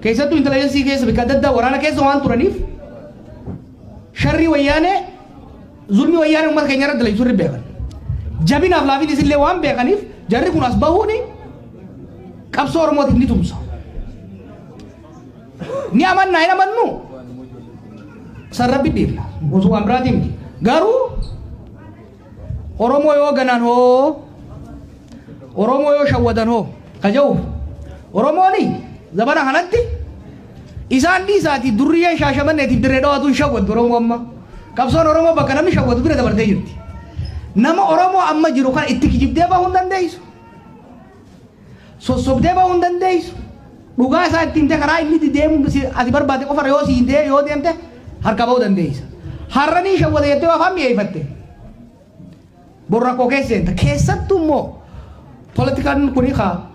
Keessattuu intelligence keessa bakka adda addaa waraana keessa waan turaniif sharrii wayyaanee zulmi wayyaanee uummata keenya irratti dalagu sirrii beekan. Jabinaaf laafinis illee waan beekaniif jarri kun as bahuuni qabsoo Oromootiif ni tumsa. Ni amannaa hin amannu san rabbi dhiifna. Osoo waan biraatii miti. Garuu Oromoo yoo ganan hoo Oromoo yoo shawwadan hoo ka jedhuuf Oromooni zabana kanatti isaan dhiisaati durriyyeen Shaashamanneetiif Dirree Dhawaatu hin shawwaddu Oromoo amma. Qabsoon Oromoo bakka namni shawwatu bira dabartee jirti. Nama Oromoo amma jiru kana itti kijibdee bahuu hin dandeessu. Sossobdee bahuu hin dandeessu. Dhugaa isaa itti himtee karaa inni itti deemu ati barbaadde qofarra yoo siin deeme yoo deemte harka bahuu dandeessa. Har'a ni shawwata jettee yoo afaan mi'eeffatte bor rakkoo keessa seenta. Keessattuu immoo politikaan kuni kaa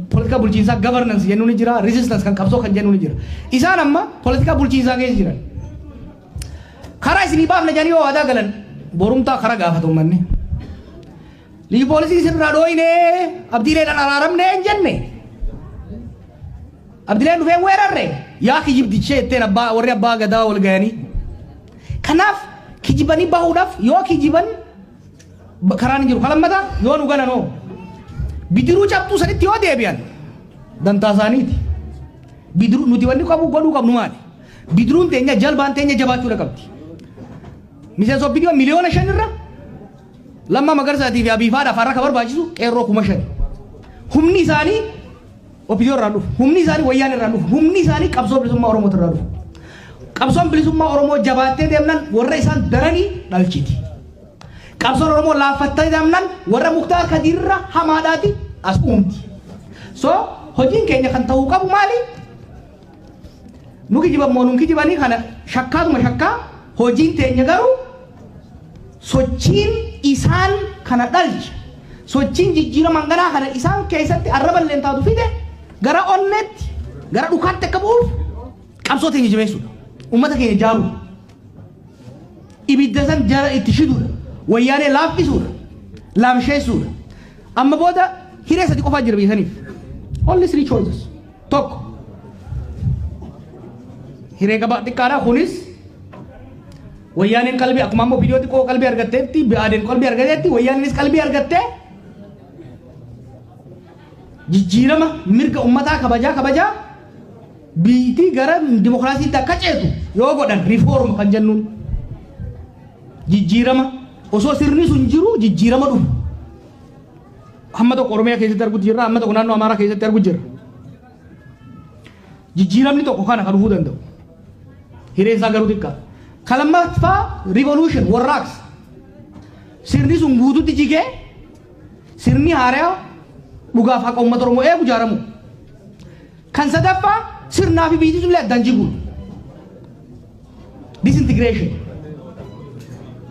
politika bulchiinsaa governance jennuun ni jira, resistance kan qabsoo kan jennuun ni jira. Isaan amma politika bulchiinsaa keessa jiran. Karaa isinii baafna jedhanii yoo waadaa galan borumtaa karaa gaafatu uummanni. Liyyu poolisii isinirraa dhooyinee abdiileedhaan araaramnee hin jenne. Abdiileen dhufee weerarre yaa kijibdichee jetteen abbaa warri abbaa gadaa wal gayanii. Kanaaf kijibanii bahuudhaaf yoo kijiban karaan hin jiru. Kan lammataa yoo nu galan hoo bidiruu cabxuu sanitti yoo deebi'an dantaa isaaniiti. Bidiruu nuti wanni qabu godhuu qabnu maali? Bidiruun teenya jalbaan teenya jabaachuudha qabdi. Miseensa OPDO 5 miliyoona irra Lammaa Magarsaatii fi Abiy faadhaaf har'a ka barbaachisu qeerroo 5,000. Humni isaanii OPDO irraa dhufu. Humni isaanii wayyaan irraa dhufu. Humni isaanii qabsoo bilisummaa Oromoo irraa dhufu. Qabsoon bilisummaa Oromoo jabaattee deemnan warra isaan daranii dhalchiti. Qabsoon Oromoo laaffattee deemnan warra Muktaar Kadiirra hamaadhaati as uumti. So hojiin keenya kan ta'uu qabu maali? Nu kijiban moo nun kijibanii kana shakkaatuma shakkaa, hojiin teenya garuu sochiin isaan kana dhalche, sochiin jijjiirama hanganaa kana isaan keessatti arraba illee taatu fide gara onneetti gara dhukaatti akka bu'uuf qabsoo teenya jabeessuudha. Uummata keenya ijaaruudha. Ibidda san jara itti shiduudha. Wayyaanee laaffisuudha. Laamsheessuudha. Amma booda hiree sadi qofaa jira biyya saniif. Only three choices. Tokko hiree gabaa xiqqaadha, kunis wayyaaneen qalbii akkuma ammoo viidiyoo xiqqoo qalbii argatteetti bi'aadeen qalbii argateetti wayyaaneenis qalbii argattee jijjiirama mirga ummataa kabajaa kabajaa biyyittii gara dimokiraasiitti akka ceetu yoo godhan, reform kan jennuun jijjiirama osoo sirni sun jiru jijjiirama dhufu hamma tokko Oromiyaa keessatti arguutti jirra, hamma tokko naannoo Amaaraa keessatti arguutti jirra. Jijjiiramni tokko kana kan dhufuu danda'u. Hireen isaa garuu xiqqaa. Kan lammaffaa revolution, warraaqsa. Sirni sun guututti jigee sirni haaraa dhugaaf haqa uummata Oromoo eegu ijaaramu. Kan sadaffaa sirnaa fi biyyi sun addaan jiguudha. Disintegration.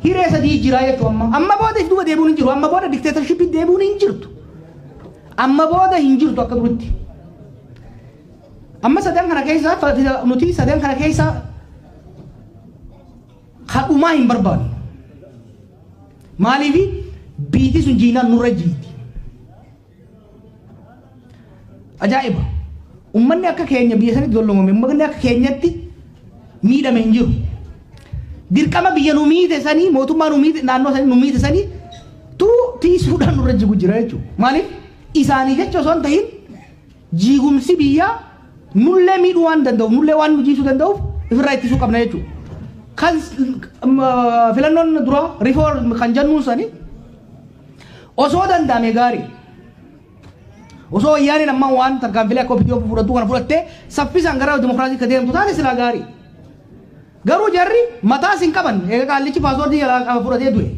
Hiree sadii jira jechuun amma. Amma booda if duuba deebi'uun hin jiru. Amma booda dictatorship deebi'uun hin jirtu. Amma booda hin jirtu akka duritti. Amma sadan kana keessa nuti sadan kana keessa kadhumaa hin barbaannu. Maaliif biitii sun jiinaan nurra jiiti. Ajaa'iba! Uummanni akka keenya biyya sanitti dollomame, uummanni akka keenyatti miidhame hin jiru. Dirqama biyya nu miite sanii, mootummaa nu miite, naannoo sanii nu miite sanii tuu tiisuudhaan nurra jigu jira jechuudha. Maaliif isaanii jecha osoo hin tahin jiigumsi biyyaa nullee miidhuu waan danda'uuf, nullee waan nu jiisuu danda'uuf ofirraa ittisuu qabna jechuudha. Kan filannoon duraa reform kan jennuun sanii osoo danda'ame gaarii. Osoo wayyaaneen ammaa waan tarkaanfilee akka OPDO fudhattu kana fudhattee saffisaan gara dimokiraasii akka deemtu taate silaa gaarii. Garuu jarri mataas hin qaban, eega qaallichi paaswoordii jalaa fudhatee du'e.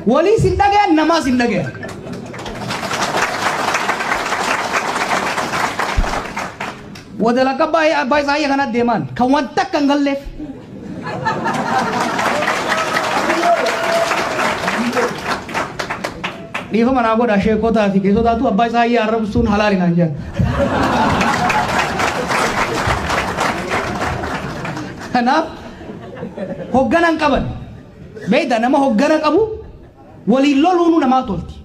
Waliis hin dhagayan, namaas hin dhagayan. Wadala akka abbaa isaa kanatti deemaan kan wanta akka hin galleef. Dhiifama naa godha sheekotaa fi keessotaatu, abbaa isaa arrabsuun halaali naan jedhan. Kanaaf hoggana hin qaban. Beektaa, nama hoggana qabu waliin loluunuu namaa tolti.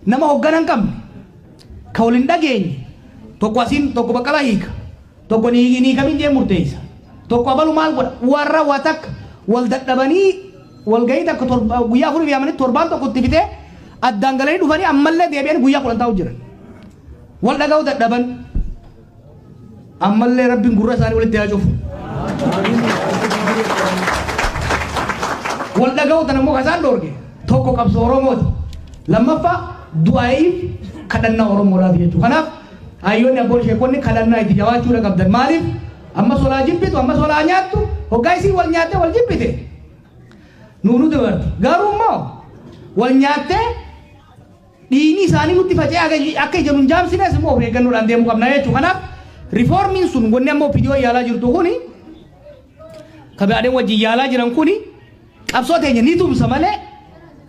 Nama hoggana hin qabne ka waliin dhageenye, tokko asiin tokko Baqqalaa hiika. Tokko ni kamiin jee murteessa. Tokko abalu maal godha warra watak wal dadhabanii wal gahii takka guyyaa 4 yaamanii torbaan tokko itti fitee addaan galanii dhufanii ammallee deebi'anii guyyaa 10 taa'u jiran. Wal dhaga'uu dadhaban ammallee Rabbiin gurra isaanii walitti haa cufu. Wal dhaga'uu tan immoo isaan dhoorge tokko qabsoo Oromooti. Lammaffaa du'aa'iif kadhannaa Oromoodhaati jechuudha. Kanaaf hayyoonni abboon sheekonni kadhannaa itti jabaachuudha qabdan. Maaliif amma solaa jibbitu amma solaa nyaattu hoggaa isii wal nyaattee wal jibbite nuunu dabarti. Garuu immoo wal nyaattee dhiigni isaanii nutti faca'ee akka ija nun jaamsines immoo of eeggannoodhaan deemuu qabna jechuudha. Kanaaf riiformiin sun wanni amma OPDO yaalaa jirtu kuni kabaadeen wajjin yaalaa jiran kuni qabsoo teenya ni tumsa malee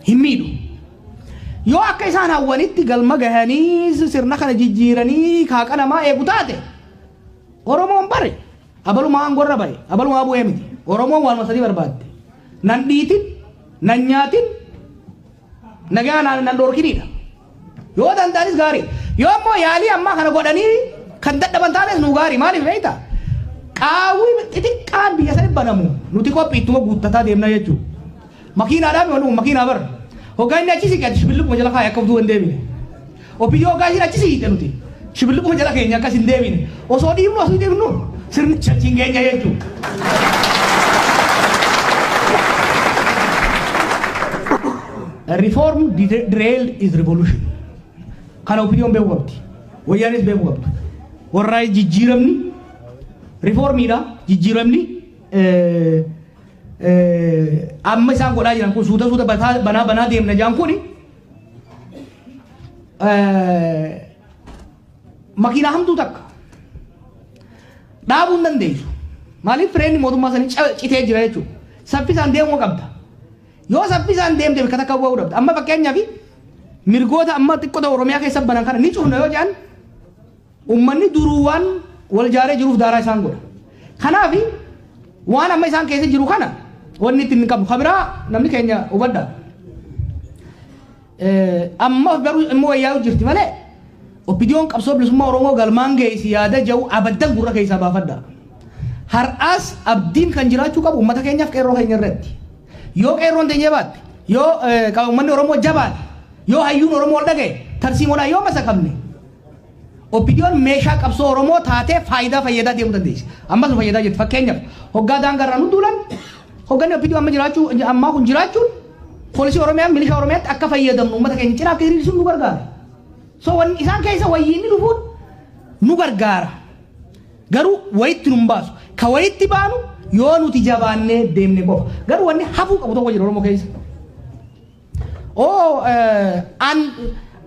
hin miidhu. Yoo akka isaan hawwanitti galma gahanii sirna kana jijjiiranii kaaqa namaa eegu taate Oromoon bare abalumaa aangorra bare abalumaa bu'ee miti. Oromoon waanuma sadii barbaadde. Nan dhiitin, nan nyaatin, nagaa nan dhorkinidha. Yoo danda'anis gaarii. Yoo ammoo yaalii ammaa kana godhanii kan dadhaban taanes nu gaarii. Maaliif beektaa? Qaawwi xixiqqaan biyya sanii banamu nuti qophii ittuma guuttataa deemna jechuudha. Makiinaadhaan walumaa makiinaa bara. Hoggaa inni achi siqe shibilliquma jala kaa'e akka utuu hin deebine. Opiyyoo hoggaa isheen achi siqe nuti shibilliquma jala keenya akkas hin deebine. Osoo dhiibnu osoo dhiibnu sirnicha achi hin geenya jechuudha. Reform derailed is revolution. Kana opinion beekuu qabdi. Wayyaanis beekuu qabdi. Warraa jijjiiramni reformiidha. Jijjiiramni amma isaan godhaa jiran kun suuta suuta banaa banaa deemna jaan kuni makiinaa hamtuu takka dhaabuu hin dandeessu. Maaliif fireenni mootummaa sanii citee jira jechuudha. Saffisaan deemuu qabda. Yoo saffisaan deemte bakka takka bu'uu dhabda. Amma fakkeenyaaf mirgoota amma xiqqoota Oromiyaa keessa banan kana ni cufna yoo jedhan uummanni duruu waan wal jaaree jiruuf daaraa isaan godha. Kanaaf waan amma isaan keessa jiru kana wanni ittiin hin qabnu. Kabiraa namni keenya hubadha. Amma garuu immoo wayyaa'u jirti malee OPDOn qabsoo bilisummaa Oromoo galmaan geessi yaada jiru abaddan gurra keessaa baafadha. Har'aas abdiin kan jiraachuu qabu uummata keenyaaf qeerroo keenya irratti. Yoo qeerroon teenya baatte, yoo uummanni Oromoo jabaate, yoo hayyuun Oromoo wal dhagaye, tarsiimoodhaan yoo masakamne OPDOn meeshaa qabsoo Oromoo taatee faayidaa fayyadaa deemuu dandeessi. Ammas nu fayyadaa jirti. Fakkeenyaaf hoggaa daangaarraa nu duulan hogganni OPDO amma jiraachuu ammaa kun jiraachuun poolisii Oromiyaa milishaa Oromiyaatti akka fayyadamnu uummata keenya cinaa akka hiriirsuun nu gargaara. So wanni isaan keessa wayyiinni dhufuun nu gargaara. Garuu wayitti nun baasu. Ka wayitti baanu yoo nuti jabaannee deemne qofa. Garuu wanni hafuu qabu tokko jira Oromoo keessa. Oo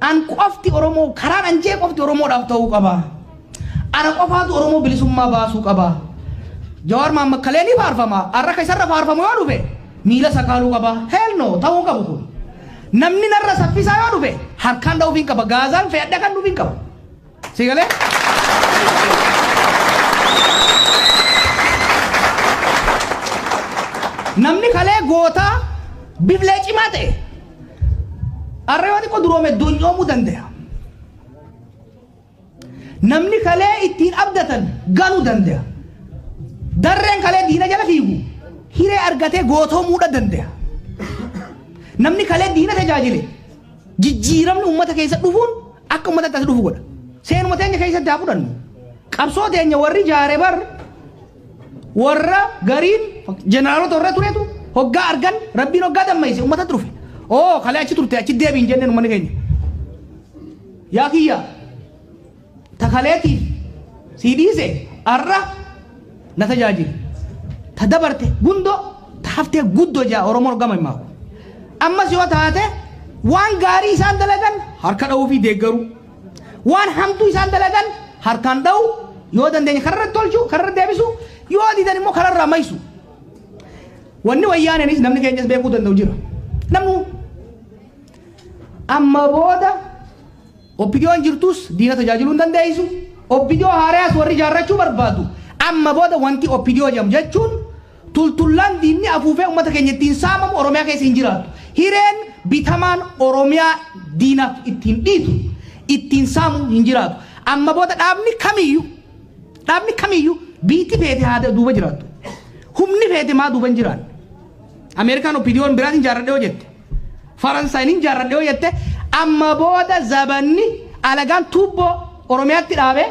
an qofti Oromoo karaan an jee qofti Oromoodhaaf ta'uu qaba. Ana qofaatu Oromoo bilisummaa baasuu qaba. Jawaar Mohaammed kalee ni faarfama. Har'a ka isarra faarfamu yoo dhufe miila sakaaluu qaba. Hell no ta'uu qabu kun. Namni narra saffisaa yoo dhufe harkaan dha'uuf hin qaba. Gaazaan fe'adha kan dhuuf hin qaba. Si galee? Namni kalee gootaa biflee cimaa ta'e har'a yoo xiqqoo duroome donyoomuu danda'a. Namni kalee ittiin abdatan ganuu danda'a. Darreen kalee diina jala fiigu hiree argatee gootomuudha danda'a. Namni kalee diina tajaajile jijjiiramni uummata keessa dhufuun akka uummatatti as dhufu godha. Seenuma teenya keessatti haa fudhannu. Qabsoo teenya warri jaare bar warra gariin jeneraalota warra turetu hoggaa argan Rabbiin hoggaa dammayse uummatatti dhufe. Oo kalee achi turte achi deebiin jenneen uummanni keenya. Yaa kiyya takaleetiif sii dhiise har'a na tajaajili. Ta dabarte gundoo ta haftee guddoo jaa Oromoon gama himaa. Ammas yoo taate waan gaarii isaan dalagan harka dha'uu fi deeggaruu. Waan hamtuu isaan dalagan harkaan dha'uu yoo dandeenye kararra tolchuu kararra deebisuu yoo didan immoo kararraa maysu. Wanni wayyaaneenis namni keenyas beekuu danda'u jira. Namnu amma booda OPDOn jirtus diina tajaajiluu hin dandeessu. OPDO haaraas warri ijaarrachuu barbaadu. Amma booda wanti OPDO jedhamu jechuun tultullaan diinni afuufee uummata keenya ittiin saamamu Oromiyaa keessa hin jiraatu. Hireen bitamaan Oromiyaa diinaaf ittiin dhiitu ittiin saamu hin jiraatu. Amma booda dhaabni kamiyyuu Dhaabni kamiyyuu biitti feete haa duuba jiraattu. Humni feete maa duuba hin jiraan. Ameerikaan OPDOn biraatiin jaarradhee hojjette. Faransaayiniin jaarradhee hojjette. Amma booda zabanni alagaan tuubboo Oromiyaatti dhaabee,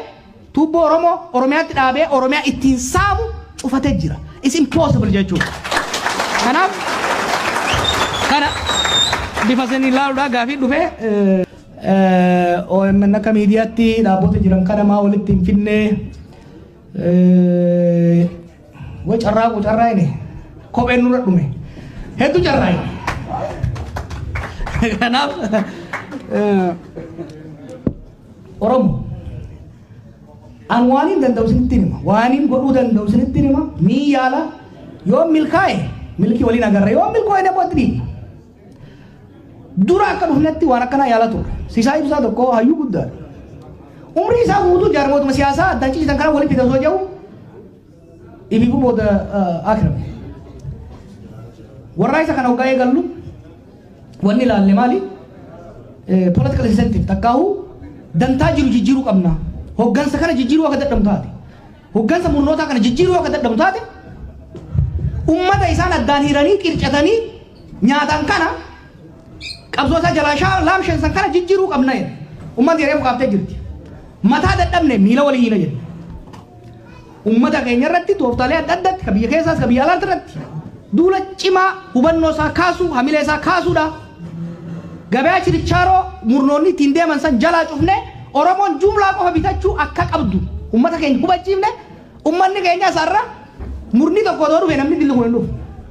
tuubboo Oromoo Oromiyaatti dhaabee Oromiyaa ittiin saamu cufatee jira. It's impossible jechuudha. Kanaaf kana bifa sanii ilaaluudhaa gaafii dhufee OMN akka miidiyaatti dhaabbota jiran kana maa walitti hin finnee, way carraaqu carraa'ine, kopheen nurra dhume, hedduu carraa'ine. Kanaaf Oromo, an waan danda'u isinitti hima, waan godhuu danda'u isinitti hima, ni yaala. Yoo milkaa'e milkii waliin agarra, yoo milkaa'e immoo itti dhiibna. Dura akka dhufnetti waan akkanaa yaala turre. Sisaa Ibsaa tokko hayyuu guddaadha. Umrii isaa guutuu jaarmootuma siyaasaa addaan cicitan kana walitti fida osoo jedhu ibibu booda akirame. Warraa isa kana hoggaa eegallu wanni ilaalle maali? Political incentive takkaahu dantaa jiru jijjiiruu qabna. Hoggansa kana jijjiiruu akka dadhabnu taate. Hoggansa murnootaa kana jijjiiruu akka dadhabnu taate, ummata isaan addaan hiranii qircatanii nyaatan kana, qabsoo isaa jalaa laamsheessan kana jijjiiruu qabna jedhe. Ummati reefu qaaftee jirti. Mataa dadhabne miila walii hiina jedhe. Ummata keenya irratti tooftaalee adda addaatti, ka biyya keessaas ka biyya alaatti irratti, duula cimaa hubannoo isaa kaasuu, hamilee isaa kaasuudha. Gabayaa chirichaaroo murnoonni ittiin deeman san jalaa cufne, Oromoon jumlaa qofa bitachuu akka qabdu ummata keenya hubachiifne. Ummanni keenya isaarra murni tokko otoo dhufe namni dilli kun hin dhufu.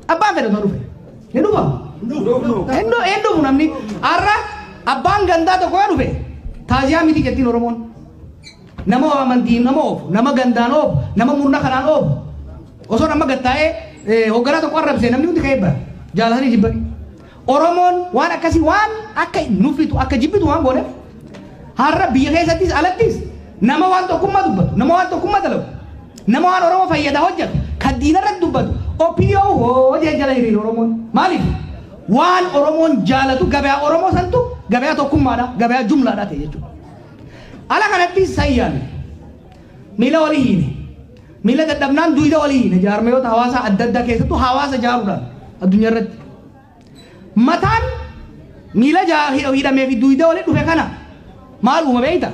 Abbaan fedhe otoo dhufe. Ni dhufa? Hin dhufu namni. Har'a abbaan gandaa tokko yoo dhufe taaziyaa miti jettiin Oromoon. Nama amantiin nama oofu, nama gandaan oofu, nama murna kanaan oofu. Osoo nama gattaa'ee hoogganaa tokko arrabsee namni hundi ka'ee bara. Jaalatanii jibbanii. Oromoon waan akkasii waan akka nuffitu, akka jibbitu waan gooneef, har'a biyya keessattis alattis nama waan tokkummaa dubbatu, nama waan tokkummaa dalagu, nama waan Oromoo fayyadaa hojjetu, kan diinarratti dubbatu, OPDO hojii jala hiriira Oromoon. Maaliif? Waan Oromoon jaalatu, gabayaa Oromoo santu gabayaa tokkummaadha, gabayaa jumlaadha ta'e jechuudha. Ala kanatti sayyaan miila walii hiine. Miila dadhabnaan duyda walii hiine, jaarmayoota hawaasaa adda addaa keessattuu hawaasa ijaaruudhaan addunyaa irratti. Mataan miila hidhamee fi duyda walii dhufe kana maal uuma beekta?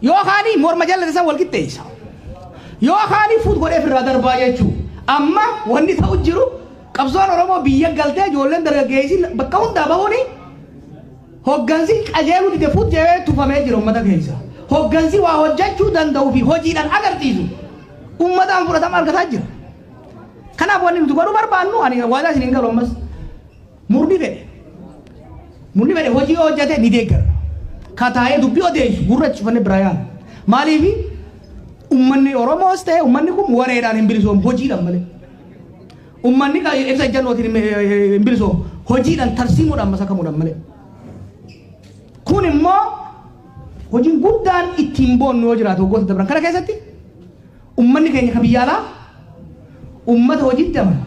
Yookaan morma jallate san wal qixxeessa. Yookaan fuut godhee ofirraa darbaa jechuudha. Amma wanni ta'u jiru, qabsoon Oromoo biyya galtee ijoolleen dargaggeessi bakka hundaa bahuuni, hoggansi qajeeluu dide fuut jedhee tufamee jira uummata keessa. Hoggansi waa hojjechuu danda'uu fi hojiidhaan agarsiisu uummataan fudhatama argataa jira. Kanaaf wanni nuti godhuu barbaannu, ani waadaa isin hin galu ammas, murni fedhe. Murni fedhe hojii yoo hojjete ni deeggara. Kataa'ee dubbii odeessu gurra cufannee biraa yaana. Maaliifi, uummanni Oromoos ta'e uummanni kun wareedhaan hin bilisoomu, hojiidhaan malee. Uummanni ibsa ejjannootiin hin bilisoomu, hojiidhaan, tarsiimoodhaan masakamuudhaan malee. Kun immoo hojiin guddaan ittiin boonnu yoo jiraatu, waggoota dabran kana keessatti uummanni keenya ka biyya alaa uummata hojiitti amanu,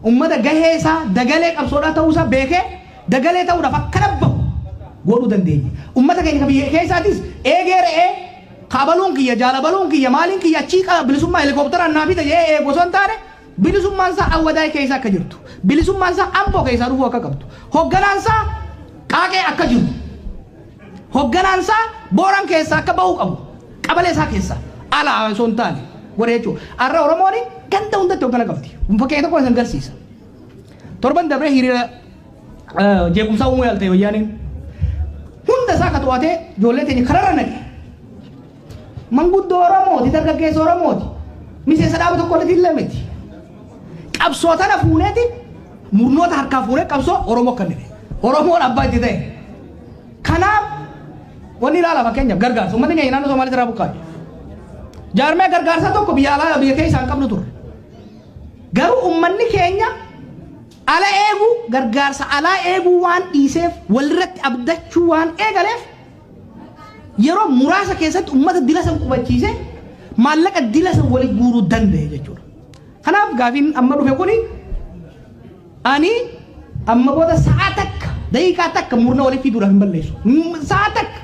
uummata gahee isaa dagalee qabsoodhaa ta'uusaa beekee dagalee ta'uudhaaf akka dhabbamu godhuu dandeenya. Uummata keenya ka biyya keessaatis eegee re'ee kaabaluun kiyya, jaalabaluun kiyya, maaliin kiyya achii bilisummaa helikoophteraan naa fida jedhee eegu osoo hin taane, bilisummaan isaa Awwadaay keessa akka jirtu, bilisummaan isaa Amboo keessaa dhufuu akka qabdu, hogganaan isaa Qaaqee akka jiru, hogganaan isaa Booran keessaa akka bahuu qabu, qabalee isaa keessa alaa osoo hin taane godhe jechuudha. Har'a Oromoon ganda hundatti hoggana qabdi. Fakkeenya tokko isin agarsiisa. Torban dabree hiriira jeequmsaa uumuu yaalte wayyaaneen. Hunda isaa ka to'atee ijoollee teenya kararra naqe. Manguddoo Oromooti, dargaggeessa Oromooti. Miseensa dhaaba tokko illee miti. Qabsoo tana fuuneeti murnoota harkaa fuunee qabsoo Oromoo kan dhibee. Oromoon abbaa itti ta'e. Kanaaf wanni ilaala, fakkeenyaaf gargaarsa. Uummanni keenya naannoo Somaaliitti irraa buqqaa'e. Jaarmee gargaarsa tokko biyya alaa biyya keessaa hin qabnu turre. Garuu uummanni keenya ala eeguu, gargaarsa alaa eeguu waan dhiiseef, walirratti abdachuu waan eegaleef, yeroo muraasa keessatti uummata dila san qubachiise, maallaqa dila san wali guuruu danda'e jechuudha. Kanaaf gaafiin amma dhufe kuni, ani amma booda sa'a takka, daqiiqaa takka murna walitti fiduudhaaf hin balleessu. Sa'a takka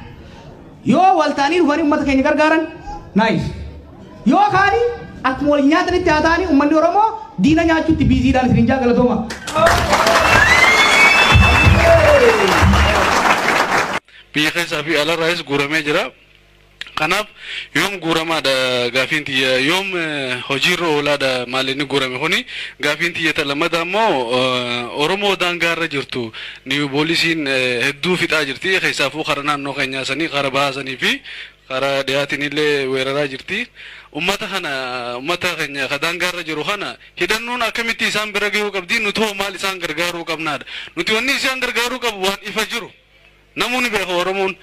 yoo waltaanii dhufanii uummata keenya gargaaran, nice. Yoo kaani akkuma wal nyaatanitti haa ta'ani, uummanni Oromoo diina nyaachuutti biiziidhaan isin jaa galatooma. Biyya keessaa fi alarraayis guuramee jira. Kanaaf yoom guuramaadha gaafiin tiyya, yoom hojiirra oolaadha maal inni guurame kuni gaafiin tiyya. Ta lammataa immoo Oromoo daangaarra jirtu ni poolisiin hedduu fixaa jirti, keessaafuu kara naannoo keenyaa sanii, kara bahaa sanii fi karaa dhiyaatiin illee weeraraa jirti. Ummata kana, ummata keenya ka daangaarra jiru kana hidhannoon akkamitti isaan bira gahuu qabdi? Nuti hoo maal isaan gargaaruu qabnaadha? Nuti wanni isaan gargaaruu qabu waan ifa jiru. Namoonni beeku Oromoon.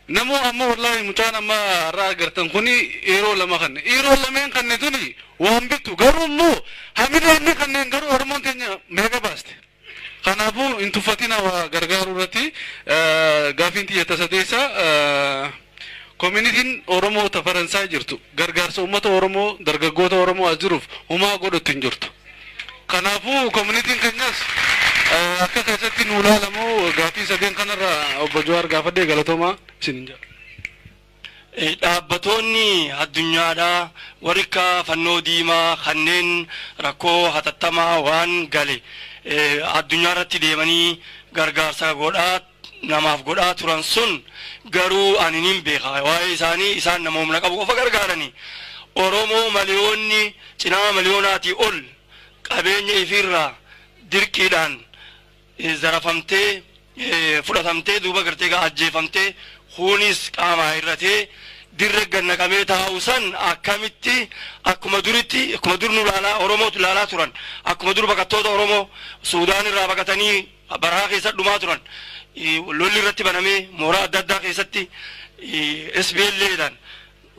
Namoo amma wallaahi mucaan amma har'a agartan kuni yeroo lama kanne. Yeroo lameen kanne tuni waan bittu, garuu immoo hamilee inni kanneen garuu Oromoon teenya meeqa baaste. Kanaafuu hin tuffatina waa gargaaruu irratti. Gaafiin tiyya tasadeessa, communityn Oromoo ta Faransaay jirtu gargaarsa uummata Oromoo, dargaggoota Oromoo as jiruuf humaa godhutti hin jirtu. Kanaafuu communityn keenyas akka keessatti nu ilaalamu gaafii sadeen kanarra obbo Jawaar gaafadhee, galatoomaa isin hin jedha. Dhaabbatoonni addunyaadhaa warri akka fannoo diimaa kanneen rakkoo hatattamaa waan gale addunyaa irratti deemanii gargaarsa godhaa namaaf godhaa turan sun garuu ani nin beeka waa'ee isaanii. Isaan nama humna qabu qofa gargaaranii. Oromoo maliyoonni cinaa miliyoonaatii ol qabeenya ifiirraa dirqiidhaan zarafamtee fudhatamtee, duuba gartee ajjeefamtee, kunis qaamaa hir'atee dirre gannaqamee taa'u san akkamitti akkuma duritti, akkuma dur nu ilaalaa, Oromootu ilaalaa turan, akkuma dur baqattoota Oromoo Suudaan irraa baqatanii baraa keessa dhumaa turan lolli irratti banamee mooraa adda addaa keessatti SPLAdhaan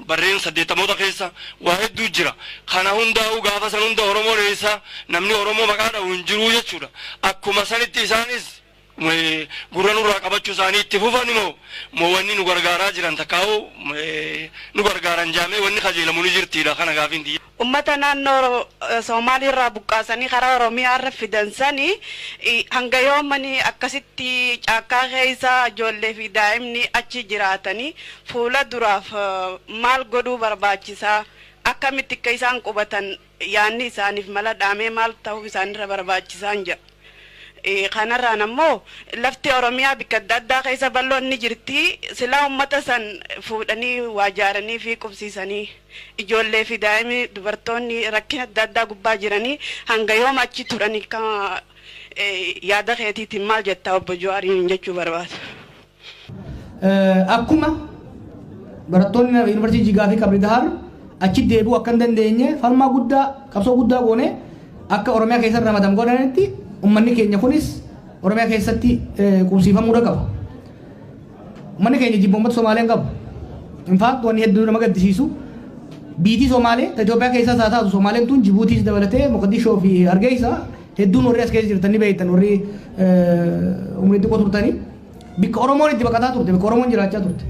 barreen 80moota keessa waa hedduu jira. Kana hundaa'uu gaafa san hunda Oromoon eessa? Namni Oromoo maqaa dha'u hin jiruu jechuudha. Akkuma sanitti isaanis gurra nurraa qabachuu isaanii itti fufan moo moo wanni nu gargaaraa jiran takkaa'u nu gargaaran jaamee wanni kajeelamu ni jirtiidha? Kana gaafiin tiyya. Ummata naannoo Somaaliirraa buqqaasanii karaa Oromiyaa irra fidan sani hanga yoomanii akkasitti caakkaa keessa ijoollee fi daa'imni achi jiraatanii fuula duraaf maal godhuu barbaachisaa? Akkamitti akka isaan qubatan yaanni isaaniif mala dhaamee maal ta'uu isaanirra barbaachisaan jedha. Kanarraan ammoo lafti Oromiyaa bakka adda addaa keessa bal'oon ni jirti. Silaa ummata san fuudhanii waa ijaaranii fi qubsiisanii ijoollee fi daa'imni dubartoonni rakkina adda addaa gubbaa jiranii hanga yooma achi turanii ka yaada keetiitiin maal jettaa obbo Jawaariin jechuu barbaada. Akkuma barattoonni yuunivarsiitii Jigaa fi Qabri Dahar achi deebi'uu akka hin dandeenye falmaa guddaa, qabsoo guddaa goone, akka Oromiyaa keessatti ramadamu godhanitti, uummanni keenya kunis Oromiyaa keessatti qubsiifamuu qaba. Uummanni keenya jibba uummata Somaalee hin qabu. In fact, wanni hedduu nama gaddisiisu biitii Somaalee ta Itoophiyaa keessaas haa taatu, Somaaleen tun Jibuutiis dabalatee Moqodishoo fi Hargeysa hedduun warri as keessa jirtan ni beektan, warri umurii xiqqoo turtanii, bikka Oromoon itti baqataa turte, bikka Oromoon jiraachaa turte.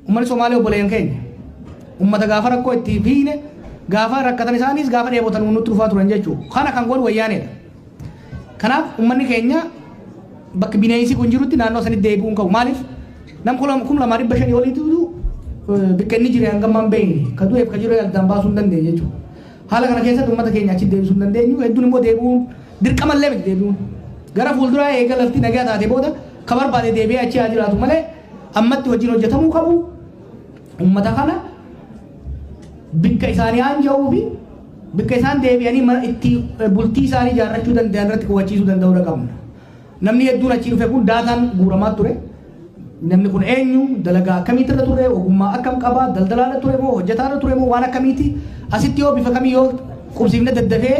Uummanni Somaalee obboleeyyan keenya. Uummata gaafa rakkoo itti fiine, gaafa rakkatan isaanis, gaafa dheebotan nutti dhufaa turan jechuudha. Kana kan godhu Wayyaaneedha. Kanaaf uummanni keenya bakka bineensi kun jirutti naannoo sanitti deebi'uu hin qabu. Maaliif? Nam 2500 oliitu bakka inni jiru hanga ammaa hin beekne. Ka du'eef ka jiru addaan baasuu hin dandeenye jechuudha. Haala kana keessatti uummata keenya achitti deebisuu hin dandeenyu. Hedduun immoo deebi'uun dirqamallee miti deebi'uun. Gara fuulduraa eega lafti nagaa taate booda ka barbaade deebi'ee achi haa jiraatu malee, ammatti hojiin hojjetamuu qabu uummata kana bikka isaanii aanja'uu fi bikka isaan deebi'anii mana itti bultii isaanii ijaarrachuu danda'an irratti qubachiisuu danda'uu qabna. Namni hedduun achii dhufe kun daataan guuramaa ture. Namni kun eenyu, dalagaa akkamiitti irra ture, ogummaa akkam qaba, daldalaarra ture moo hojjetaarra ture moo waan akkamiiti, asitti yoo bifa kamii yoo qubsiifne daddafee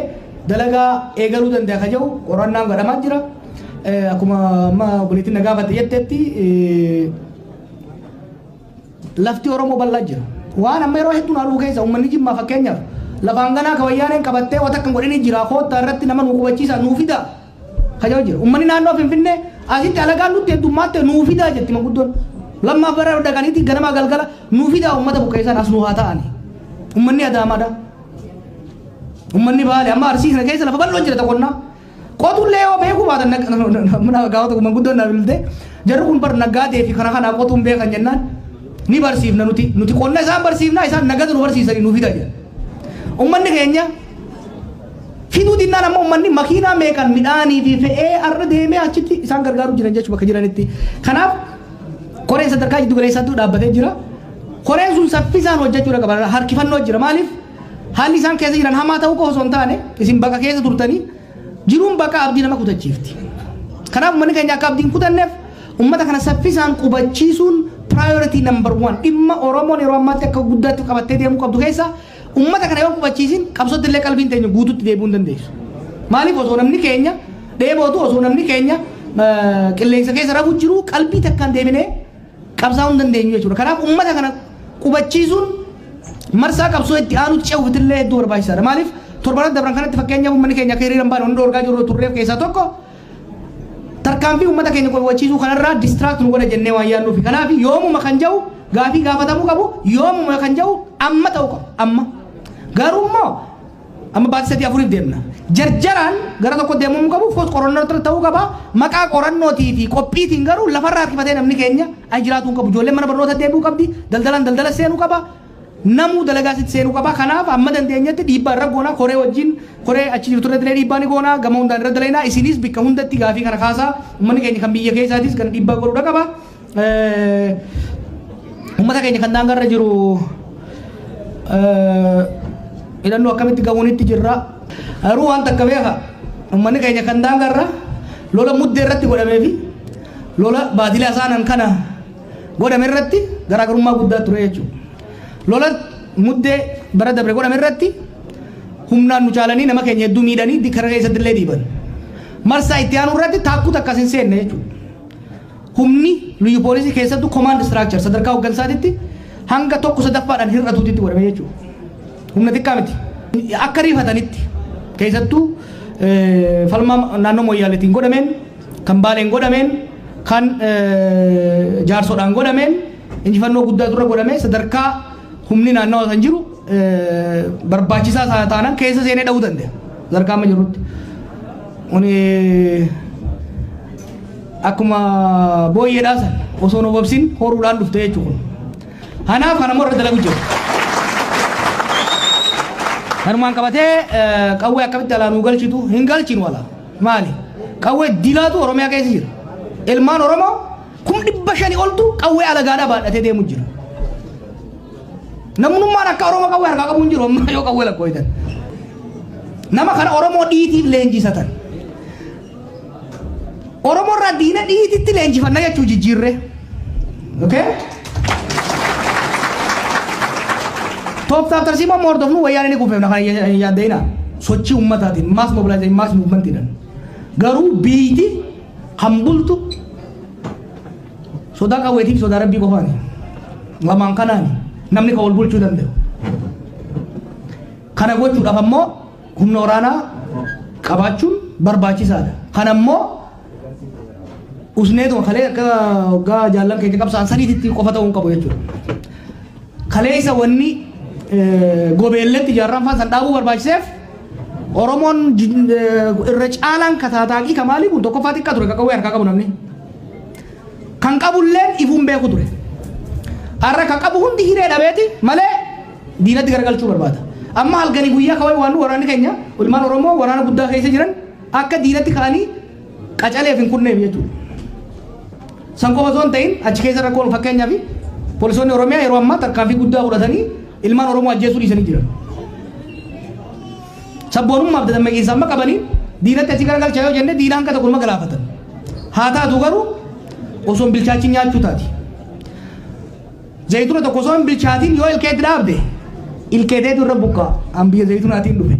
dalagaa eegaluu danda'a ka jedhu qorannaan godhamaa jira. Akkuma amma obboleettiin na gaafatte jettetti, lafti Oromoo bal'aa jira. Waan amma yeroo hedduu naaluu keessa uummanni Jimmaa fakkeenyaaf lafaan ganaa ka Wayyaaneen qabattee waan akka hin godhini jira, koottaa irratti nama nuu qubachiisa, nuu fida kajaa jira. Uummanni naannoo Finfinnee asitti alagaan nutti heddummaatti nuu fidaa jetti manguddoon. Lammaaf bara dhaqaniiti ganamaa galgala nuu fidaa, uummata buqqeessan as nuu haa ta'ani. Uummanni Adaamaadha. Uummanni Baale, amma Arsii kana keessa lafa bal'oo jira qonnaa. Qotullee yoo beekuu baatan, gaafa tokko manguddoon naa bilbilte, jarri kun bar naggaadee fi kana kanaa qotuun beekan jennaan. Ni barsiifna nuti nuti qonna isaan barsiifna, isaan nagada nu barsiisanii nu fida jedha. Uummanni keenya fiduu dinnaan amma uummanni makiinaa meeqan midhaanii fi fe'ee har'a deemee achitti isaan gargaaruu jiran jechuudha bakka jiranitti. Kanaaf koreen sadarkaa jiddu galeessaatti dhaabbatee jira. Koreen sun saffisaan hojjechuudha qaba. Harkifannoo jira. Maaliif? Haalli isaan keessa jiran hamaa ta'uu qofa osoo hin taane, isin baqa keessa turtanii jiruun baqa abdii nama kutachiifti. Kanaaf uummanni keenya akka abdiin kutanneef uummata kana saffisaan qubachiisuun priority number one, dhimma Oromoon yeroo ammaatti akka guddaatti qabattee deemuu qabdu keessa. Uummata kana yoo qubachiisin qabsootti illee qalbiin teenya guututti deebi'uu hin dandeessu. Maaliif? Osoo namni keenya dheebootu, osoo namni keenya qilleensa keessa rafu jiru, qalbii takkaan deebinee qabsaa'uu hin dandeenyu jechuudha. Kanaaf uummata kana qubachiisuun marsaa qabsoo itti aanutti ce'uuf illee hedduu barbaachisaadha. Maaliif? Torban dabran kanatti fakkeenyaaf uummanni keenya akka hiriira hin baane hundi dhorkaa jiru turreef keessaa tokko tarkaanfii uummata keenya qubachiisuu kanarraa distract nu godha jennee waan yaadnuufi. Kanaaf yoomuma kan jedhu gaafii gaafatamuu qabu, yoomuma kan jedhu amma ta'uu qabu amma. Garuu immoo amma baatii 3 afuriif deemna. Jarjaraan gara tokko deemuu qabu foos qorannoo ta'uu qaba. Maqaa qorannootii fi qophiitiin garuu lafarraa harkifatee namni keenya ay jiraatuu qabu. Ijoolleen mana barnoota deebi'uu qabdi. Daldalaan daldala seenuu qaba. Namuu dalagaa sitti seenuu qaba. Kanaaf amma dandeenyetti dhiibbaa irra goonaa, koree wajjin, koree achi jirtu irratti illee dhiibbaa ni goonaa, gama hundaan irra dalaynaa. Isinis bikka hundatti gaafii kana kaasaa, uummanni keenya kan biyya keessaatis kan dhiibbaa godhuudha qaba. Uummata keenya kan daangarra jiru hidhannoo akkamitti gahuunitti jirra. Garuu waan takka beeka, uummanni keenya kan daangarra lola Muddee irratti godhamee fi lola baatilee asaanan kana godhame irratti garaagarummaa guddaa ture jechuudha. Lola Muddee bara dabre godhame irratti humnaan nu caalanii nama keenya hedduu miidhanii karaa keessatti illee dhiiban. Marsaa itti aanu irratti taakkuu takkas hin seenne jechuudha. Humni liyyu poolisii keessattuu command structure sadarkaa hooggansaatitti hanga tokko sadaffaadhaan hir'atuutitti godhame jechuudha. Humna xiqqaa miti. Akka riifatanitti keessattuu falmaa naannoo Moyyaaleetiin godhameen, kan Baaleen godhameen, kan Jaarsoodhaan godhameen injifannoo guddaa dura godhame. Sadarkaa humni naannawa kan jiru barbaachisaa taanaan keessa seenee dha'uu danda'a. Sadarkaa amma jirutti. Kuni akkuma booyyeedhaa san osoo nu obsin horuudhaan dhufte jechuudha. Kanaaf kana immoo irra dalagu jiru. Kanumaan qabatee qawwee akkamitti alaa nuu galchitu? Hin galchinu alaa. Maali? Qawwee dilaatu Oromiyaa keessa jira. Ilmaan Oromoo 500,000 oltu qawwee alagaadhaa baadhatee deemu jira. Namnummaan akka Oromoo qawwee harkaa qabu hin jiru amma yoo qawwee lakkooytan. Nama kana Oromoo dhiitiif leenjisatan. Oromoo irraa diina dhiititti leenjifanna jechuu jijjiirre. Okay? Tooftaaf tarsiimoo amma hordofnu wayyaan inni kuufeef kana yaaddeina. Sochii ummataatiin, mass mobilization, mass movementiidhaan. Garuu biiti kan bultu sodaa qawweetiif sodaa Rabbii qofaani. Lamaan kanaani namni kan wal bulchuu danda'u. Kana gochuudhaaf ammoo humna waraanaa qabaachuun barbaachisaadha. Kana ammoo usneetuma kalee akka waggaa jaallan keenya qabsaan saniititti qofa ta'uu hin qabu jechuudha. Kaleessa wanni gobeelletti ijaarraan faan san dhaabuu barbaachiseef, Oromoon irra caalaan kataataaqii kamaalii kun tokkoffaa xiqqaa ture, qawwee harkaa qabu namni. Kan qabulleen ifuun beeku ture. Har'a kan qabu hundi hiree dhabeeti malee diinatti garagalchuu barbaada. Amma halkanii guyyaa kawai waan waraanni keenya ilmaan Oromoo waraana guddaa keessa jiran akka diinatti ka'anii qacaleef hin kunneef jechuudha. San qofa osoo hin ta'in achi keessa rakkoon, fakkeenyaaf poolisoonni Oromiyaa yeroo ammaa tarkaanfii guddaa fudhatanii ilmaan Oromoo ajjeesuu dhiisanii jiran. Sabboonummaaf dadammaqiinsa amma qabanii diinatti achi garagalchaa yoo jenne diina hanga tokko nama galaafatan. Haa taatu garuu osoo hin bilchaachin nyaachuu taati. Zayituna tokko osoo hin bilchaatin yoo ilkeetti dhaabde ilkeeteetu irra buqqaa an biyya zayitunaatiin dhufe.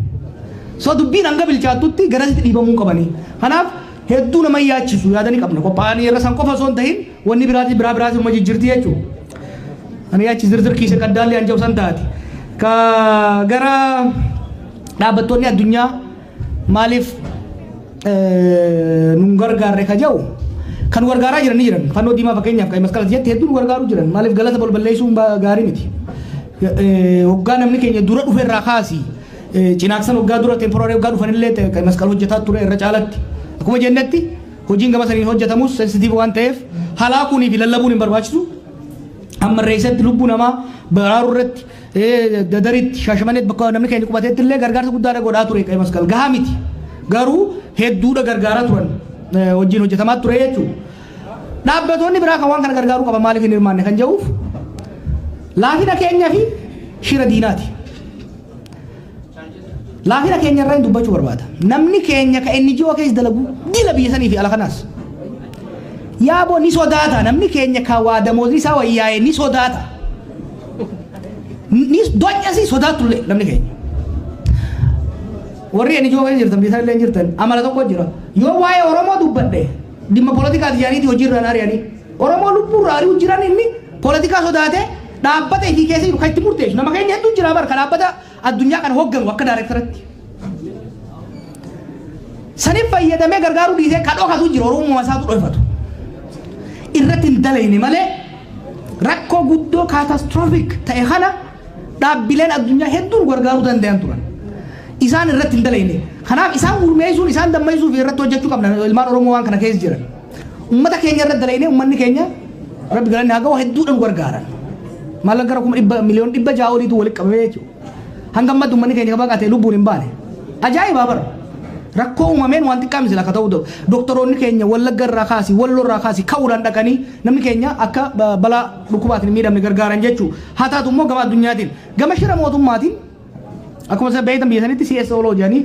So dubbiin hanga bilchaattutti garasitti dhiibamuu qabanii. Kanaaf hedduu nama yaachisu yaadanii qabna. Qophaa'anii irra san qofa osoo hin ta'in wanni biraati biraa biraati uma jijjiirti jechuudha. Ani yaachi ዝርዝር kiisa qaddaallee an san taati. Ka gara dhaabbattoonni addunyaa maaliif nun gargaarre ka jedhu, kan nu gargaaraa jiran ni jiran. Fannoo Diimaa fakkeenyaaf kan masqala jetti hedduu nu gargaaruu jiran. Maaliif? Galata balballeessuun gaarii miti. Hoggaa namni keenya dura dhufe irraa kaasi Cinaaksan hoggaa dura temporary hoggaa dhufanillee kan masqala hojjetaa ture irra caalatti. Akkuma jennetti hojiin gama saniin hojjetamus sensitive waan ta'eef halaakuunii fi lallabuun hin barbaachisu. Amma reessatti lubbuu namaa baraaruu irratti, Dadaritti, Shaashamaneetti, bakka namni keenya qubateetti illee gargaarsa guddaadha godhaa ture Qe'ee Masqal. Gahaa miti. Garuu hedduudha gargaaraa turan, wajjin hojjetamaa ture jechuudha. Dhaabbatoonni biraa kan waan kana gargaaruu qaba maaliif hin hirmaanne kan jedhuuf, laafina keenyaa fi shira diinaati. Laafina keenya irraa hin dubbachuu barbaada. Namni keenya ka NGO keessa dalagu dila biyya sanii fi ala kanaas. Yaaboo ni sodaata, namni keenya ka waa damoosni isaa wayyaa'e ni sodaata. Ni doccasi sodaatullee namni keenya. Warri NGO keessa jirtan, biyya sanillee jirtan, amala tokko jira. Yoo waa'ee Oromoo dubbadhe dhimma poolitikaati jedhaniiti hojiirra ari'anii. Oromoo lubbuurra ari'u jiran, inni poolitikaa sodaate dhaabbata ifii keessa jiru kan itti murteessu. Nama keenya hedduu jira bara kan dhaabbata addunyaa kana hoogganu akka daayirektaratti. Saniif fayyadamee gargaaruu dhiisee kan dhokatu jira, Oromummaa isaatu dhokfatu. Irratti hin dalayne malee rakkoo guddoo catastrophic ta'e kana dhaabbileen addunyaa hedduun gargaaruu danda'an turan. Isaan irratti hin dalayne. Kanaaf isaan gurmeessuun, isaan dammaysuu fi irratti hojjechuu qabna ilmaan Oromoo waan kana keessa jiran. Uummata keenya irratti dalayne, uummanni keenya Rabbi galanni haa ga'u, hedduudhaan gargaaran. Maallaqa gara 600,000 oliitu walitti qabamee jechuudha. Hanga ammatti uummanni keenya baqatee lubbuun hin baane. Ajaa'iba bara. Rakkoo uumameen waan xiqqaa misila akka ta'u, doktoroonni keenya Wallagga irraa kaasi, Walloo irraa kaasi ka'uudhaan dhaqanii namni keenya akka balaa dhukkubaatiin hin miidhamne gargaaran jechuudha. Haa taatu immoo gama addunyaatiin, gama shira mootummaatiin, akkuma isa beektan biyya sanitti CSO jedhanii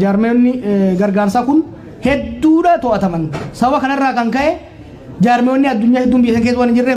jaarmeewonni gargaarsaa kun hedduudha to'ataman. Sababa kanarraa kan ka'e jaarmeewonni addunyaa hedduun biyya san keessa waan hin jirreef